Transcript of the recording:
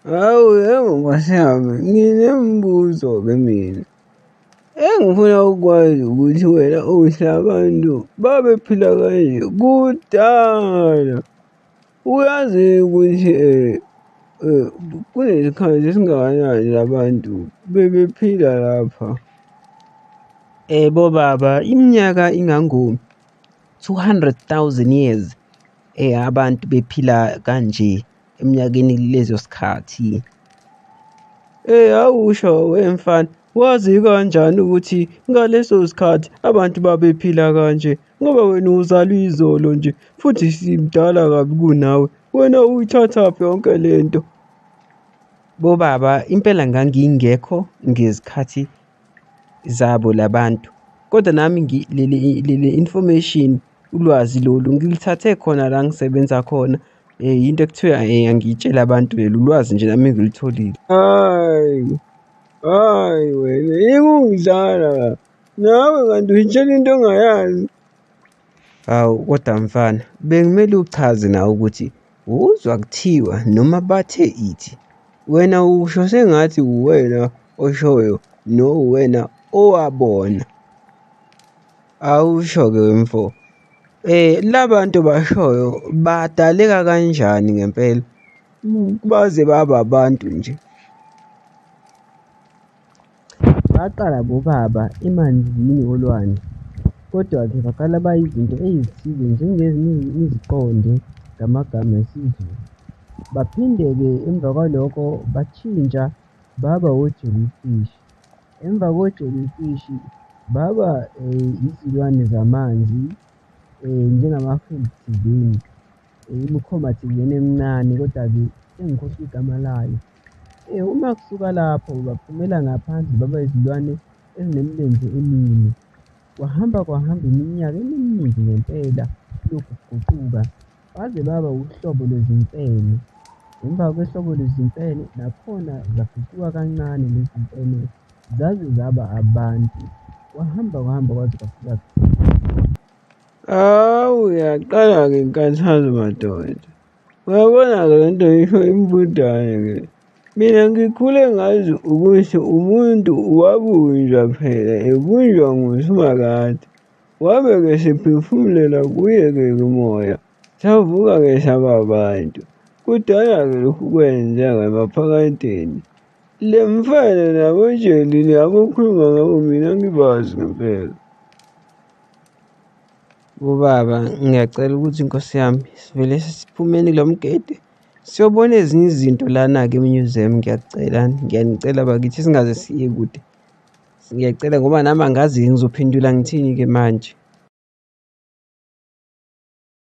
Hawu yebo nkosi yami, nginemibuzo-ke mina. Engifuna ukwazi ukuthi wena uthi abantu babephila kanje kudala. Uyazi ukuthi kunesikhathi esingakanani la bantu bebephila lapha? Bobaba, iminyaka ingango-200,000 years abantu bephila kanje eminyakeni kulezo sikhathi. Awusho wemfana, wazi kanjani ukuthi ngaleso sikhathi abantu babephila kanje? Ngoba wena uzalwe izolo nje, futhi simdala kabi kunawe. Wena uyithathaphi yonke le nto? Bobaba, impela ngangingekho ngezikhathi zabo la bantu, kodwa nami le information, ulwazi lolu ngilithathe khona la ngisebenza khona. Yinto ekuthiwa angiyitshele abantu lolu ulwazi nje nami engilutholile. Hhayi, hhayi wena, yeke ukungidlala la. Nawe kanti uyitshela into ongayazi. Hawu, kodwa mfana, bekumele uchaze nawe ukuthi uzwa kuthiwa noma bathe ithi, wena usho sengathi uwena oshoyo nowuwena owabona. Awusho-ke wemfo, la bantu bashoyo badaleka kanjani ngempela baze baba abantu nje? Baqala bobaba emanzini olwandle, kodwa-ke baqala bayizinto ezithize njengezinye ngamagama esiZulu. Baphinde-ke emva kwalokho bashintsha baba o-jellyfish. Emva ko-jellyfish baba izilwane zamanzi thizeni, imikhoma thizeni emincane, koda-ke sengikhohlwe igama layo. Uma kusuka lapho baphumela ngaphandle baba izilwane ezinemilenze emine. Kwahamba kwahamba iminyaka eminingi ngempela lokhu kuguquka, baze baba uhlobo lweziMfene. Emva kohlobo lweziMfene, nakhona zaguquka kancane lezi mfene zaze zaba abantu. Kwahamba kwahamba kwaze kwafika kuthina. Hawu, yaqala-ke inkathazo madoda. Uyabona-ke le nto isho imbudane-ke. Mina ngikhule ngazi ukuthi umuntu wabunjwa phela ebunjwa nguSimakade. Wabe-ke esephefumulela kuye-ke umoya, savuka-ke saba abantu. Kudala-ke lokhu kwenzeka emaphakadeni. Le mfene nabojeli laba okhuluma ngabo mina angibazi ngempela. Bobaba, ngiyacela ukuthi nkosi yami sivele siphumeni kulo mgede siyobona ezinye izinto lana-ke e-museum ngiyakucela, ngiyanicela bakithi singaze siye kude. Ngiyacela ngoba nami angazi ngizophendula ngithini-ke manje.